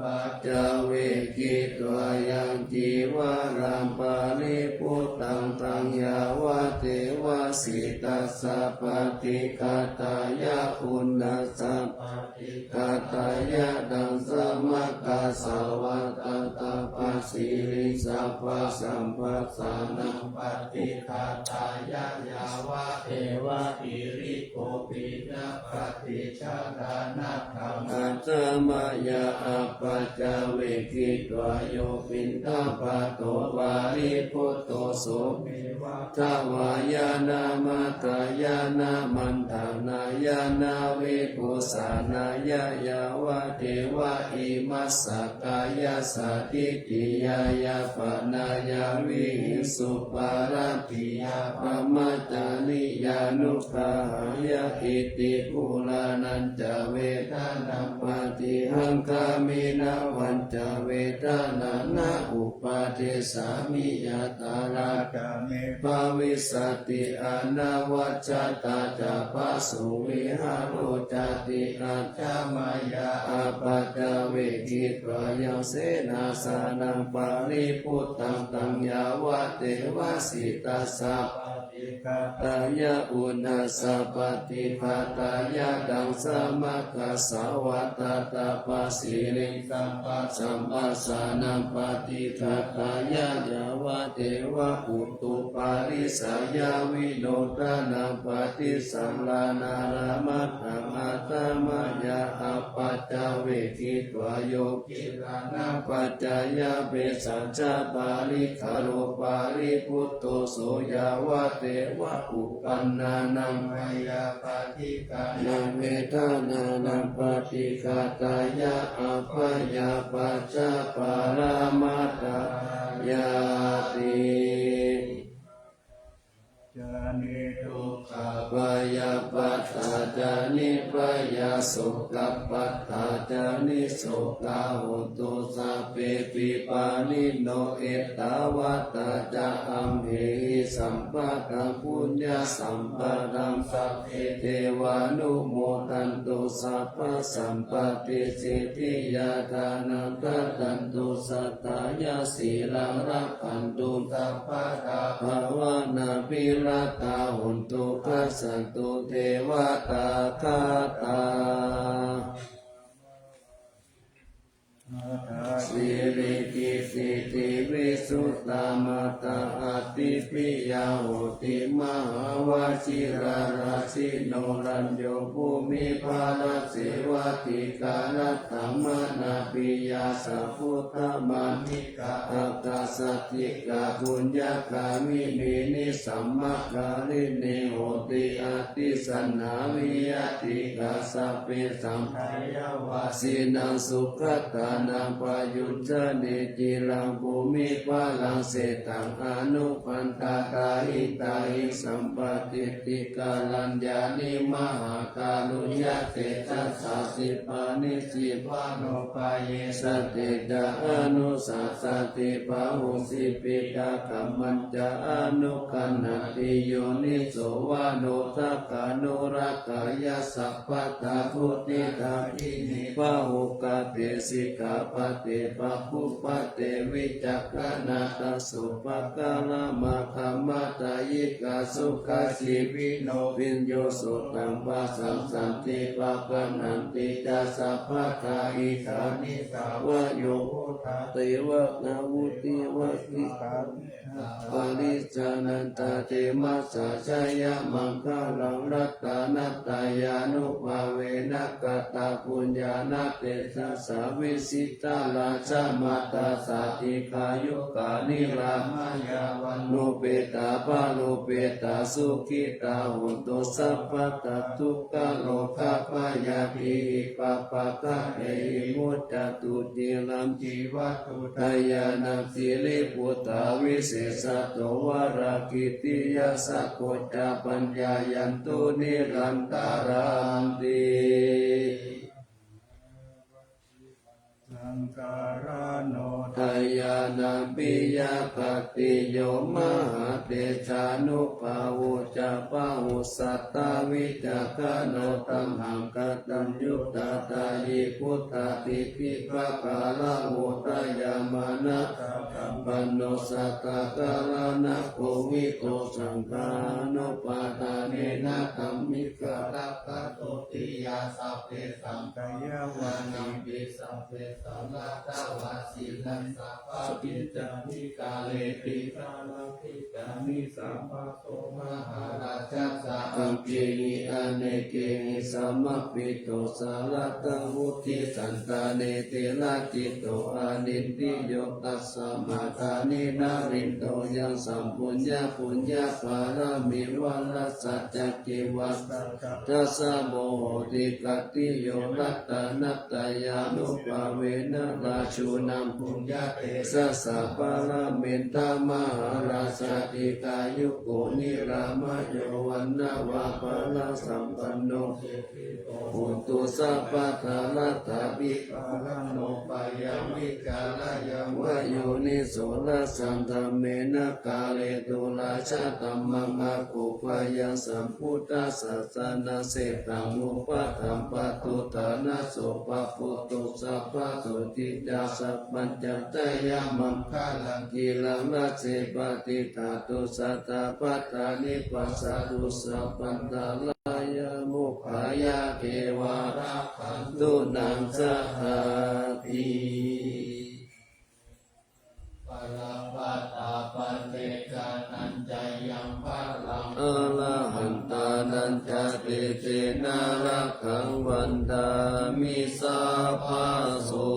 paccavekkhitvā yaṃ cīvaraṃ paribhuttaṃ, taṃ yāvadeva sītassa paṭighātāya, uṇhassa paṭighātāya, ḍaṃsamakasavātātapasiriṃ sabbasampassānaṃ paṭighātāya, yāvadeva hirikopinapaṭicchādanatthaṃ, asamayā apaccavekkhitvā yo piṇḍapāto paribhutto, so me vātavāyāna madāyāna maṇḍanāyāna vibhūsanāya, yāvadeva imassa kāyassa ṭhitiyā yāpanāya vihiṃsuparatiyā brahmacariyānuggahāya. Iti purāṇañca vedanaṃ paṭihaṅkhāmi navañca vedanaṃ na uppādessāmi, yathāladdha me bhavissati anavajjatā ca phāsuvihāro cāti. Asamayā apaccavekkhitvā yaṃ senāsanaṃ paribhuttaṃ, taṃ yāvadeva sītassa paṭighātāya, uṇhassa paṭighātāya, ḍaṃsamakasavātātapasiriṃ sabbasampassānaṃ paṭighātāya, yāvadeva utuparissayavinodanaṃ paṭisallānārāmatthaṃ, asamayā apaccavekkhitvā yo gilānapaccayabhesajjaparikkhāro paribhutto, so yāvadeva uppannānaṃ bhayappaṭighaṇavedanānaṃ paṭighātāya, abhayapajjhaparamatāyāti. Ca niddukkhābhayappattā ca nibbhayā sokappattā ca nissokā hontu sabbepi pāṇino. Ettāvatā ca amhehi sambhataṃ puññasampadaṃ, sabbe devānumodantu sabbasampattisiddhiyā. Dānaṃ dadantu saddhāya sīlaṃ rakkhantu sabbadā, bhāvanābhiratā hontu gacchantu devatāgatā. Atha sīlīti sīlivisuddhā mātā ādipiya hoti, mahāvajirārājino rañño bhūmiphālāsevatikā, rattamānābhiyā ca buddhamaṇi kā, ākāsaṭṭhikā puññagāminī nisammakāyinī honti, abhisaṭhāvīyatikā sabbesaṃ dayāvajīnaṃ sugatānaṃ payujjhati ciraṃ bhūmiphālāse. Taṃ anupaṇḍā tahiṃ tahiṃ sampatiṭṭhi kāraññāni mahākāruññatejasā, khippāni khippaṃupāyesati ca anussasati, bāhuṃ sippitakammañca anukaṇhati yoniso manodakkhaṇorakkhaṃ. Yā sabbattha buddhidāyinī pahukate sikkhāpade pāpūpate vicakkhaṇā, tasupākāramakkhamatā yikā sukhajīvino viññū sutaṃ pasāsanti pāpananti ca sabbattha. Idāni ca vayo buddhā devakāyā vuttiṃ vakkhī paricchānantarāyamajjhāyā maṅgalaṃ ratanattayānubhāvena katapuññāna tejasā vijitā rājamātā sādhikā yukā nirāmā yāva nūpetā balūpetā sukhitā hontu sabbadā. Dukkharogabhayā bhītipabhayaṃ muccantu ciraṃ jīvantu dāyādā sirīputā visesato varā kitiyā sakko ca paññāyantu nirantaranti. Saṅgarāno dāyādā piyapātiyo mahā tejānubhāvo ca bahussattā vicakkhaṇo tamhā kattaññutā tayī buddhā diṭṭhi pakāravū tayā manasā sampanno satthā kāraṇakovidū saṅghānupādānena tammikarakkha sotthiyā sabbesaṃ kayāvānampi sabbesaṃ raṭṭhavāsīnaṃ sabbabhiñjani kārepi sārabhijani sabbaso mahārājassa aggehi anekehi samāhito sāratthaṃ vuḍḍhisaṅkhāne tilakkhito anindriyo tasmā dāni narindo yaṃ sampuññā puññapāramī vārassa cakkhivassa dasa vohoti khattiyo ratanattayānubhāvena rājūnaṃ puññatejasā pāramintā mahārājā dīghāyuko nirāmayo vaṇṇavanto balāsampanno hotu sabbadā. Laddhābhipūrano bhayaṃ vītarāgaṃ vā yoniso rājadhammena kāretu rājadhammaṃ akūpayaṃ sambuddhasassānasetaṃ upaṭṭhaṃ pāturahasso pāpūto sabbaso ṭhitā sabbañjañca yamamaṅgalaṃ ciraṃ rakkhe paṭighātu sadā bhaddāni passatu sabbantarāyā mokkhayaṃ devā rakkhantu naṃ sādhāti. Balappattā paccekānañca yaṃ balaṃ arahantānañca tejena rakkhaṃ bandhāmi sabbaso.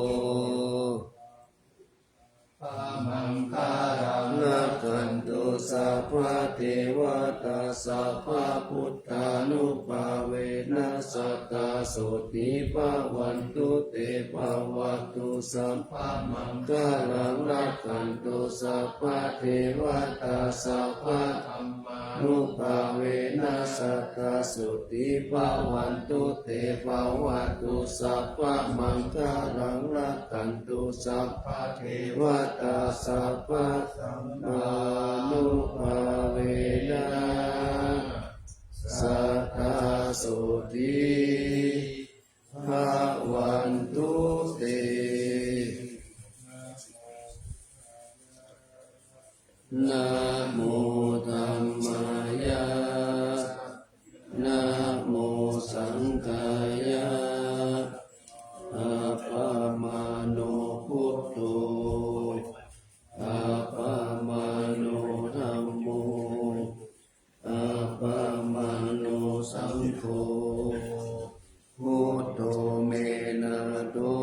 Rakkhantu sabbadevatā sabbabuddhānubhāvena sadā sotthī bhavantu te. Bhavatu sabbamaṅgalaṃ rakkhantu sabbadevatā sabbadhammānubhāvena sadā sotthī bhavantu te. Bhavatu sabbamaṅgalaṃ rakkhantu sabbadevatā sabbadhammānubhāvena sadā sotthī bhavantu te. Namo dhammāya, namo saṅghāya. Appamāṇo buddho, appamāṇo dhammo, appamāṇo saṅgho. Buddho me nātho,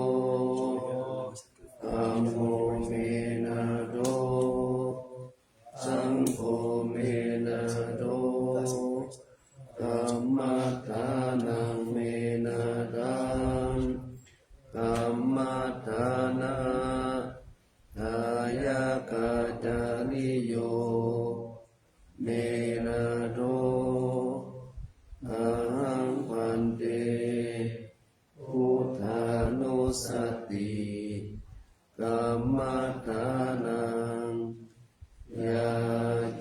dhammo me nātho, saṅgho me nātho. Kammaṭṭhānaṃ me nāthaṃ, kammaṭṭhāna dāyakācariyo me nātho. Ahaṃ bhante buddhānussati kammaṭṭhānaṃ yācāmi.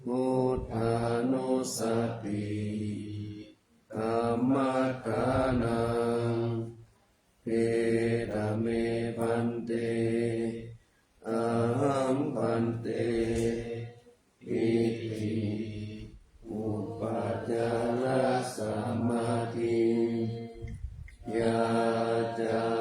Buddhānussati kammaṭṭhānaṃ. Peta me bhante, ahaṃ bhante iti upācārasamādhiṃ yācāmi.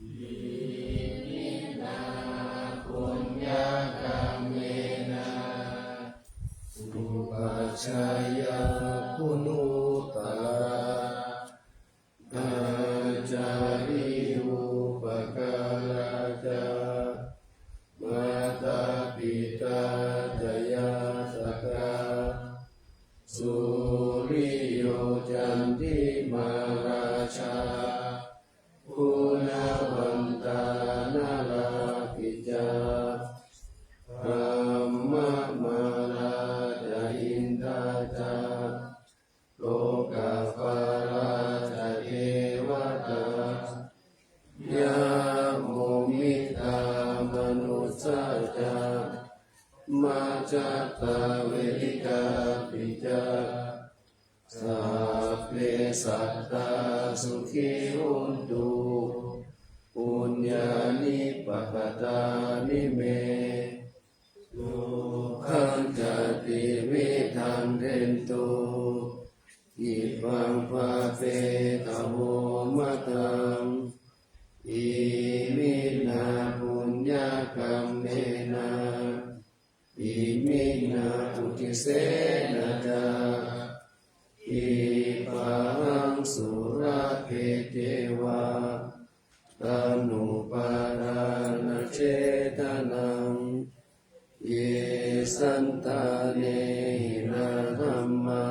Iminā puññakammena upajjhāyā guṇuttarā, ācariyūpakārā ca mātā pitā ca ñātakā, suriyo candimā rājā ca, majjhattā verikāpi ca, sabbe sattā sukhī hontu, puññāni pakatāni me, sukhañca tividhaṃ dentu, khippaṃ pāpetha vomataṃ. Iminā puññakammena, iminā uddisena ca, khippāhaṃ sulabhe ceva, taṇhupādānachedanaṃ. Ye santāne hinā dhammā,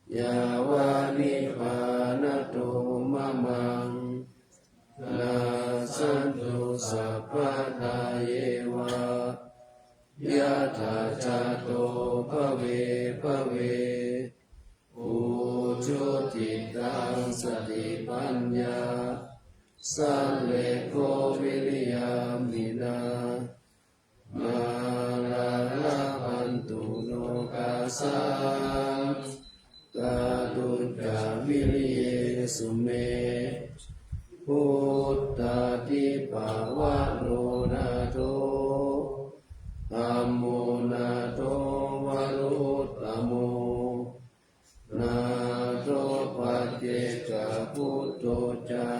yāva nibbānato mamaṃ, nassantu sabbadā yeva, yattha jāto bhave bhave. Ujucittaṃ satipaññā, sallekho viriyamhinā, mārā labhantu nokāsaṃ, kātuñca viriyesu me. Vuttādipavaro nātho, dhammo nātho varuttamo, nātho paccekabuddho ca,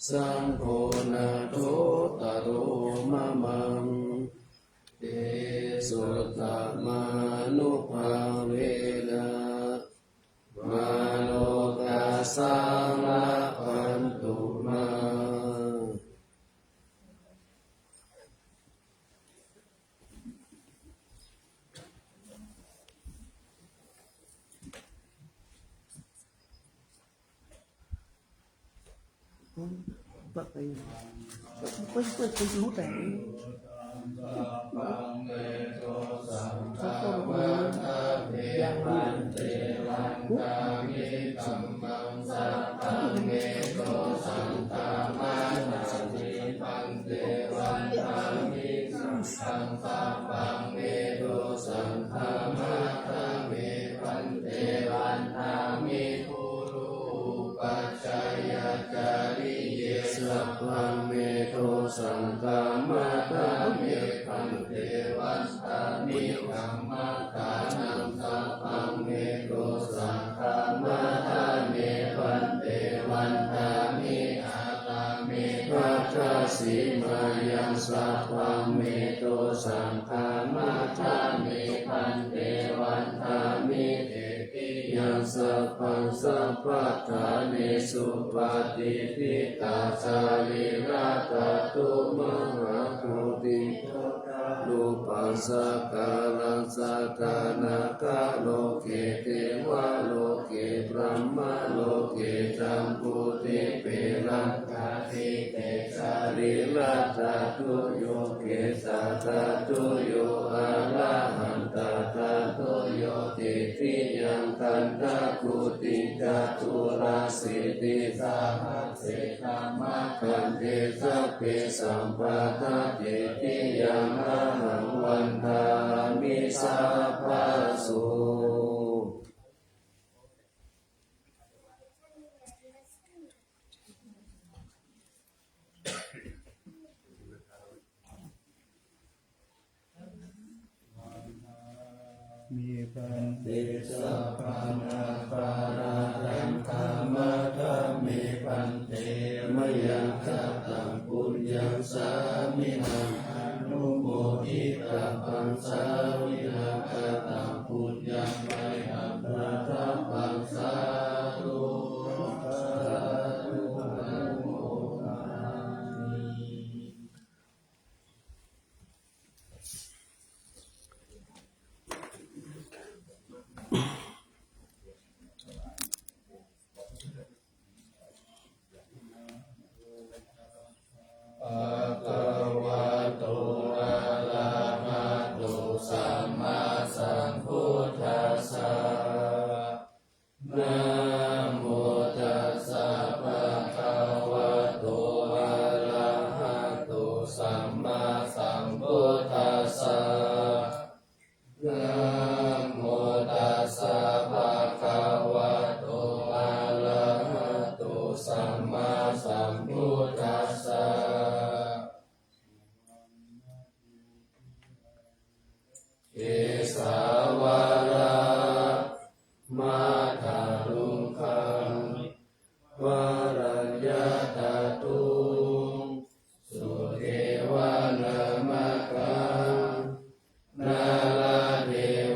saṅgho nāthottaro mamaṃ. Tesottamānubhāvena, mārokāsaṃ labhantu mā. Sabbaṃ me dosaṃ khamatha me bhante, vandāmi dhammadānaṃ sabbaṃ me dosaṃ khamatha me bhante, vandāmi āgame bhaddasīmāyaṃ sabbaṃ me dosaṃ khamatha me bhante, vandāmi titiyaṃ sabbaṃ sabbaṭṭhāne supatiṭṭhitā sārīradhātu mahābodhiṃ buddharūpaṃ sakalaṃ sadā nakkaloke devaloke brahmaloke jambudīpe raṭṭhā dīpe sārīradhātuyo khesadhātuyo arahantadhātuyo titiyaṃ gandhaguṭiṃ caturāsītisahas se dhammakkhandhe sabbe sampadāye titiyaṃ ahaṃ vandāmi sabbaso. Me bhante sabbānaṃ aparādhaṃ khamatha me bhante, mayā kataṃ puññaṃ sāminā anumoditabbaṃ, sāminā kataṃ puññaṃ mayhaṃ dātabbaṃ, sādhu sādhu anumodāmi. Bhagavato arahato sammāsambuddhassa. kesā vāraṃ mattarukhaṃ varaññatatthuṃ sudevanamakaṃ nāḷādevehi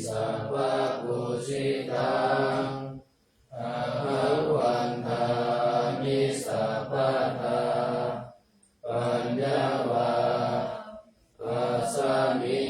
sabbapūjitaṃ ahaṃ vandāmi sabbadā paññā va asmiṃ